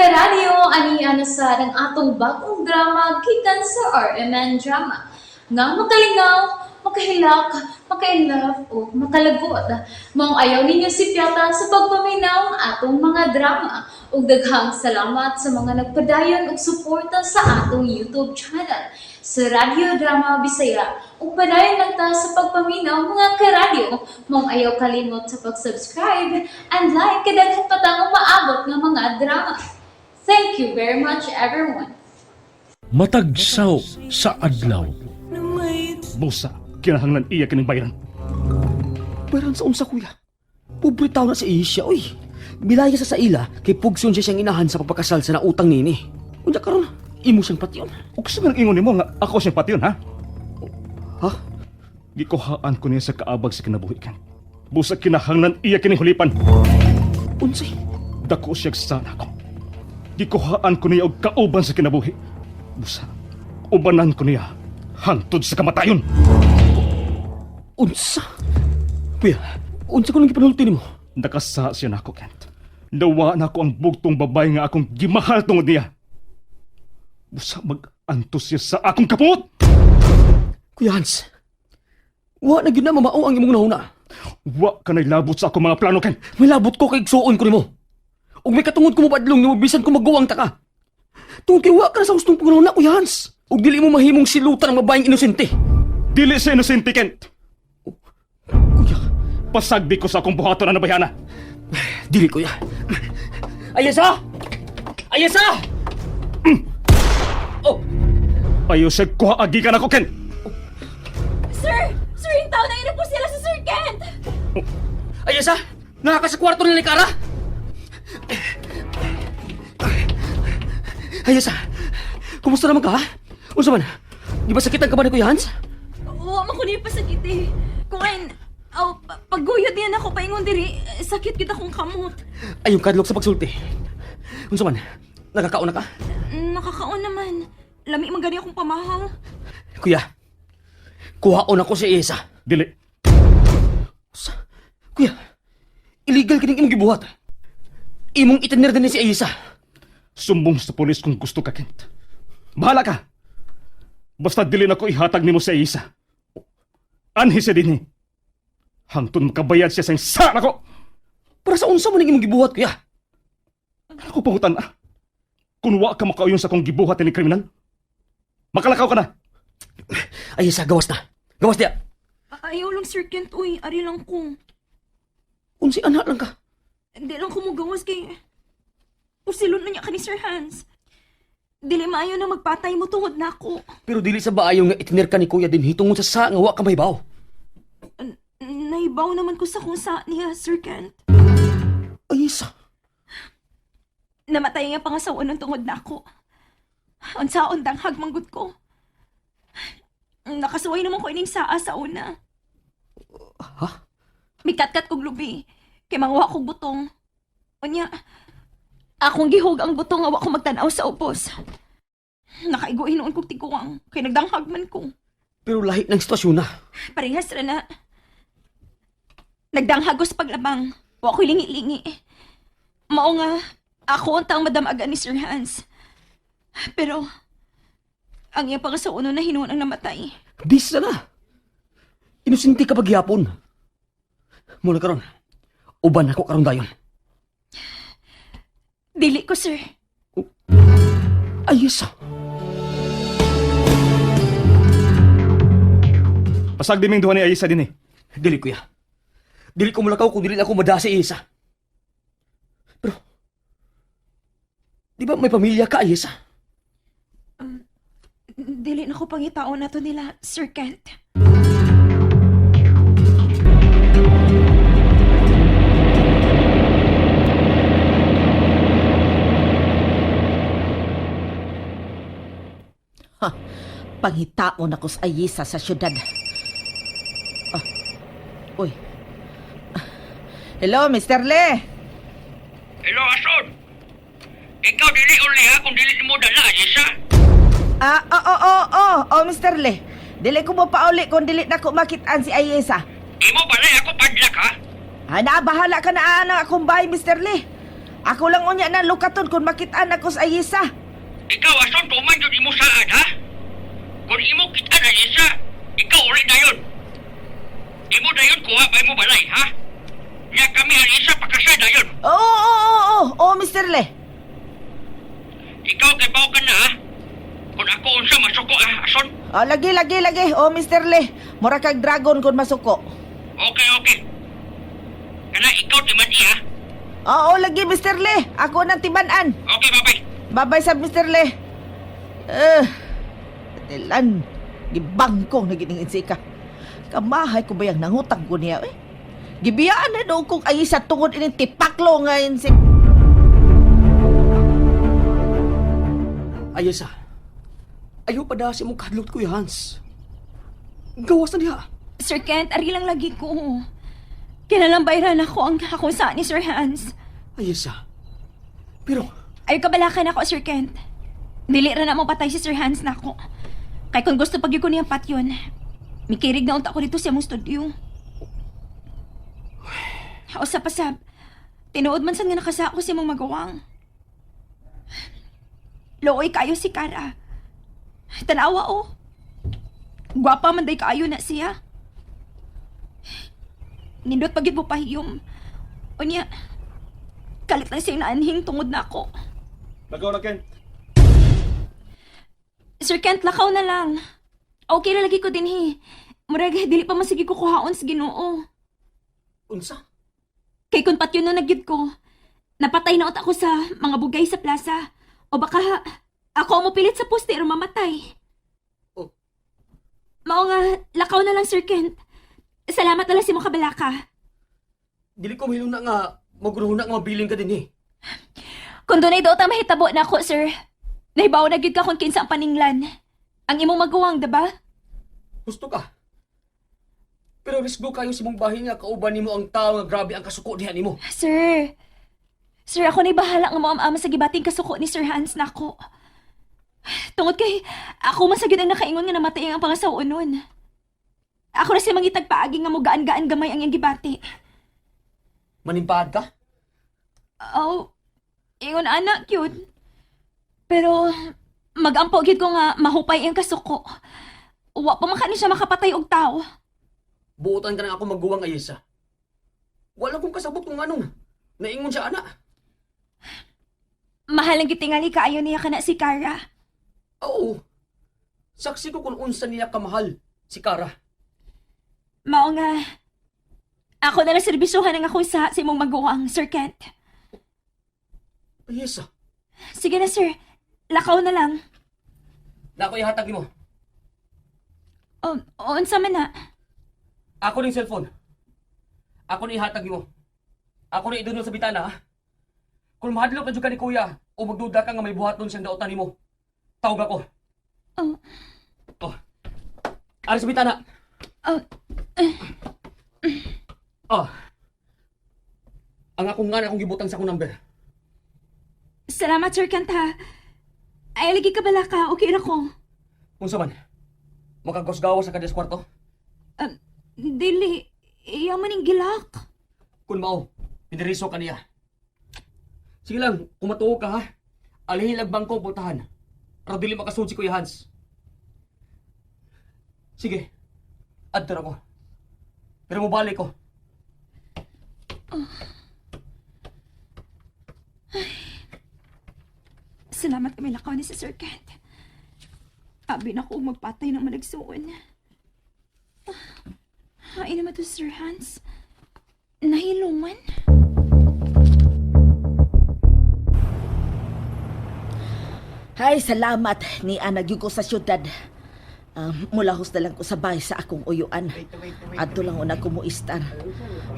Karadyo, ani na sa ang atong bagong drama gikan sa RMN Drama. Nga makalingaw, makahilak, maka-inlove o makalagot. Maong ayaw ninyo sipyata sa pagpaminaw ang atong mga drama. Ug daghang salamat sa mga nagpadayon og suporta sa atong YouTube channel sa Radyo Drama Bisaya. Ug padayon lang ta sa pagpaminaw, mga karadyo. Maong ayaw kalimot sa pag-subscribe and like kay daghan pa tang umaabot nga mga drama. Thank you very much, everyone. Matag saw sa adlaw. Busa, kinahanglan iya kining bayaran. Bayaran sa unsa, kuya? Pobre tao na si Asia, uy. Bilaya sa ila kay pugson siya siyang inahan sa pagpakasal sa nautang nini. Unya karon, imo siyang patyon. Ug sa man ingon nimo nga ako siyang patyon, ha? Ha? Gikuhaan ko niya sa kaabag sa kinabuhi kan. Busa kinahanglan iya kining hulipan. Unsay? Dako siya sana ko. Gikuhaan ko niya og kauban sa kinabuhi. Busa, ubanan ko niya hangtod sa kamatayon. Unsa? Kuya, unsa ko nang gipanulti nimo? Nakasa siya nako, Kent. Nawa na ko ang bugtong babae nga akong gimahal tungod niya. Busa mag-antos siya sa akong kaput. Kuya Hans, wa na gyud na mamao ang imong nahuna. Wa ka labot sa akong mga plano, Kent. May labot ko kay igsuon ko nimo. Ug may katungod ko mobadlong nimo bisan ko maguwang ta ka. Tungod kay wa ka na sa hustong pangunahuna, Kuya Hans. Ug dili mo mahimong silutan ang babaeng inosente. Dili siya inosente, Kent. Kuya, Pasagdi ko sa akong buhaton na nabayana. dili, kuya. Ayasa! Ayasa! Oh, Ayaw siya kuha agikan ako, Kent. Sir! Sir, yung tao na ina po sila sa Sir Kent! Ayasa! Naka sa kwarto nila ni Kara! Ayasa! Kumusta naman ka, ha? Unsa man? Di ba sakitan ka ba ni Kuya Hans? Wa man ko niya pasakit eh. Kung ay, aw, pagguyod niya nako paingon diri, eh, sakit kita kong kamot. Ayong kadlok sa pagsulti. Unsa man? Nakakaon na ka? Nakakaon naman. Lami man gani akong pamahaw. Kuya, kuhaon ako si Isa. Dili. Kuya, illegal kining imong gibuhat. Imong itinir din ni si Isa. Sumbong sa polis kung gusto ka, Kent. Bahala ka. Basta dili na ko ihatag nimo sa isa. Anhi siya dinhi. Hangtod makabayad siya sa isa nako. Para sa unsa man ning imong gibuhat, kuya? Ano ko pangutan ah? Kung wa ka makauyon sa akong gibuhat ni kriminal, makalakaw ka na. Ay, Isa, gawas na. Gawas diya. Ayaw lang Sir Kent, uy, ari lang ko. Unsay anak lang ka. Hindi lang ko mugawas kay... Usilon na niya ka ni Sir Hans. Dili maayo na magpatay mo tungod na ako. Pero dili sa baayo nga itinir ka ni kuya din hitungod sa sa nga wa ka mahibaw. Naibaw naman ko sa kung sa niya, Sir Kent. Ay, Isa. Namatay nga pangasawa ng tungod na ako. Unsaon danghag manggod ko. Nakasuway naman ko ining saa sa una. Ha? Mikatkat kog lubi. Kay manguha kog butong. Unya, akong gihug ang butong nga wa ko magtan-aw sa ubos. Nakaigo hinuon kog tiguang kay nagdanghag man ko. Pero lahi ng sitwasyon na. Parehas ra na. Nagdanghag ko sa paglabang. Wa ko'y lingi-lingi. Mao nga, ako ang taong madamagan ni Sir Hans. Pero, ang iya pa sa uno na hinuon ang namatay. Bisa na. Inosente ka pagyapon. Muna karon. Uban ako karon dayon. Dili ko, sir. Ay, Isa. Pasagdi ming duha ni Ayisa dinhi. Dili, kuya. Dili ko mulakaw kung dili na ako mada si Isa. Pero, di ba may pamilya ka, Ayesa? Dili na ko pangitaon na to nila, Sir Kent. Ha, pangitaon ako sa Ayesa sa syudad. Ah, uy. Ah, hello, Mr. Le. Hello, Ason. Ikaw dili uli ha kung dili mo dala, Ayesa. Ah, oo, oo, oo, oh, Mr. Le. Dili ko mo pauli kung dili na ko makitaan si Ayesa. Imo balay ako padlak ha. Ay, na, bahala ka na, anak akong bahay, Mr. Le. Ako lang unya na lukaton kung makitaan ako sa Ayisa. Ikaw, Ason, tuman yun imo saan, ha? Kung imo kitaan ang isa, ikaw uli na yun. Imo na yun, kuha pa imo balay, ha? Nya kami ang isa, pakasal na yun. Oo, oo, oo, oo, oo, Mr. Le. Ikaw kay bao ka na, ha? Kung ako unsa masuko, ha, Ason? Oh, lagi, lagi, lagi. Oh, Mr. Le. Mura kag dragon kung masuko. Okay, okay. Kana ikaw timan ha? Oo, lagi, Mr. Le. Ako nang tibanan. Okay, bye-bye. Babay sa Mr. Le. Eh, tilan. Gibangkong na gining insika. Kamahay ko ba yung nangutang ko niya, eh? Gibiyaan na doon kong ay sa tungod ining tipaklo nga insik. Ayesa. Ayaw pa da si mong kadlot Kuya Hans. Gawas na diha. Sir Kent, ari lang lagi ko. Kinalang bayran ako ang ako sa ni Sir Hans. Ayesa. Pero, Ayaw kabalakan ako, Sir Kent. Dili ra na mo patay si Sir Hans nako. Kay kung gusto pag ko niya patyon, mikirig na unta ko dito sa mong studio. O sa pasab, tinuod man sad nga nakasako si mong magawang. Looy kayo si Kara. Tanawa oh. Gwapa man day kaayo na siya. Nindot pagid mo pahiyom. Unya, kalit lang siya naanhing tungod na ako. Lagaw na, Kent. Sir Kent, lakaw na lang. Okay na lagi ko din hi. Murag, dili pa masige ko kuhaon sa Ginoo. unsa? Kay kung patyon na nagyud ko, napatay na ako sa mga bugay sa plaza. O baka ako ang mopilit sa poste aron mamatay. Oh. Mao nga, lakaw na lang, Sir Kent. Salamat na lang si mo kabalaka. Dili ko mahiluna nga magruhuna nga mabiling ka din eh. Kung dunay daw ta mahitabo na ako, sir. Nahibaw na gyud ka kung kinsa ang paninglan. Ang imong maguwang, diba? Gusto ka. Pero risgo kayo sa mong bahin nga kauban nimo ang tao nga grabe ang kasuko diha nimo. Sir, sir, ako na'y bahala nga moam-ama sa gibating kasuko ni Sir Hans nako. Tungod kay, ako man sa gyud ang nakaingon nga namatay ang pangasaw nun. Ako na siya mangitag paagi nga mo gaan-gaan gamay ang iyang gibati. Manimpahad ka? Oh, ingon ana, cute. Pero, magampo gyud ko nga mahupay ang kasuko. Wa pa man kani siya makapatay og tao. Buotan ka ng ako magguwang ayesa. Wala kong kasabot kung anong. Naingon siya ana. Mahal ang gitingali kaayo niya kana si Kara. Oo. Saksi ko kung unsa niya kamahal si Kara. Mao nga, ako na lang serbisyuhan ang ako sa imong maguwang, Sir Kent. Ayesa. Sige na, sir. Lakaw na lang. Na ako ihatag nimo. Unsa man na. Ako ning cellphone. Ako ni ihatag nimo. Ako ni idunol sa bitana ha. Kung mahadlok na jud ka ni kuya o magduda ka nga may buhaton siyang daotan nimo, tawag ako. Oh. Oh. Ari sa bitana. Oh, Oh. Ang akong nga na akong gibutang sa akong number. Salamat, Sir Kent, ha. Ay, lagi ka bala ka. Okay ra ko. Unsa man? Makagosgawa sa kadyas kwarto? Dili. Iya man ning gilak. Kun mao, piniriso ka niya. Sige lang, kumatuo ka ha. Alihin lang bangko putahan. Pero dili makasud si Kuya Hans. Sige, adto na ko. Pero mobalik ko. Salamat kami lakaw ni si Sir Kent. Abi na ko og magpatay ng malagsuon. Ah, ay naman to, Sir Hans. Nahiluman? Hay, salamat ni Ana gyud ko sa syudad. Mulahos na lang ko sa bahay sa akong uyuan. Adto lang una ko muistar.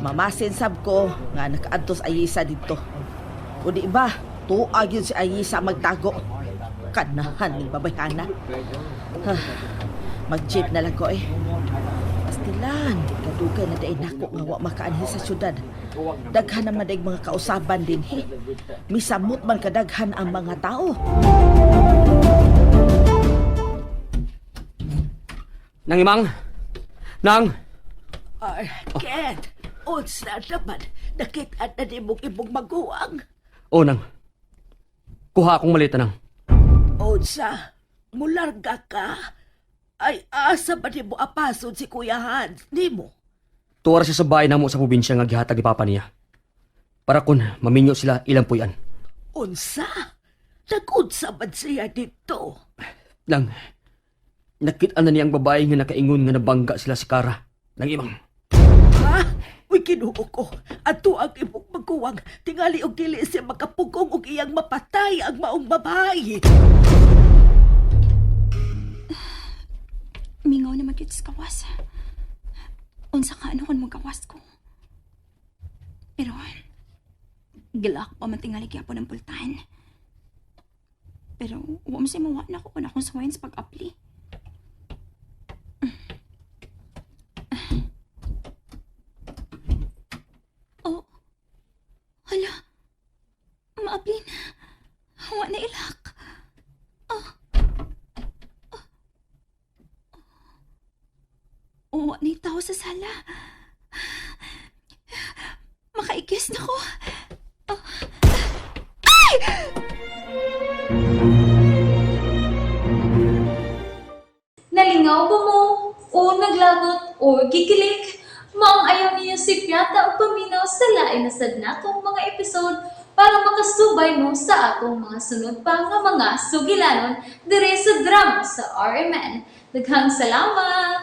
Mamasin sab ko nga nakaadto sa Ayisa didto. O di ba, tuag yun si Ayisa magtago. Kanahan ni babayhana. Ah, mag-jeep na lang ko eh. Pastilan, kadugay na daig nako nga wa makaanhi sa syudad. Daghan naman daig mga kausaban din he. Misamot man kadaghan ang mga tao. Nang imang! Nang! Ay, Ken, unsa naman, nakita na ni mong imong maguwang. O nang. Kuha akong maleta nang. Unsa, mularga ka? Ay, asa ba nimo apason si Kuya Hans? Nimo? Tuwara siya sa bahay namo sa probinsya nga gihatag ni papa niya. Para kun maminyo sila ilang puyan. Unsa? Nag-unsa man siya dito? Nang, nakita na niya ang babae nga nakaingon nga nabangga sila si Kara. Nang imang. Ha? Uy, Ginoo ko. Ato ang imong magkuwang. Tingali og dili siya makapugong og iyang mapatay ang maong babae. Mingaw na magyud sa kawas. Unsa ka ano kung magawas ko. Pero, gilak pa man tingali gyapon ang pultahan. Pero, wa mo siya mawa na ako kung akong suwayin sa pag-apply. Oh, hala, maapli na. Wa na ilak. Oo, ni tao sa sala. Makaikis na ko. Nalingaw ba mo? O naglagot o gikilig? Maong ayaw niyo si Piata o paminaw sa lain na sad natong mga episode para makasubay mo sa atong mga sunod pa nga mga sugilanon dire sa drama sa RMN. Daghang salamat!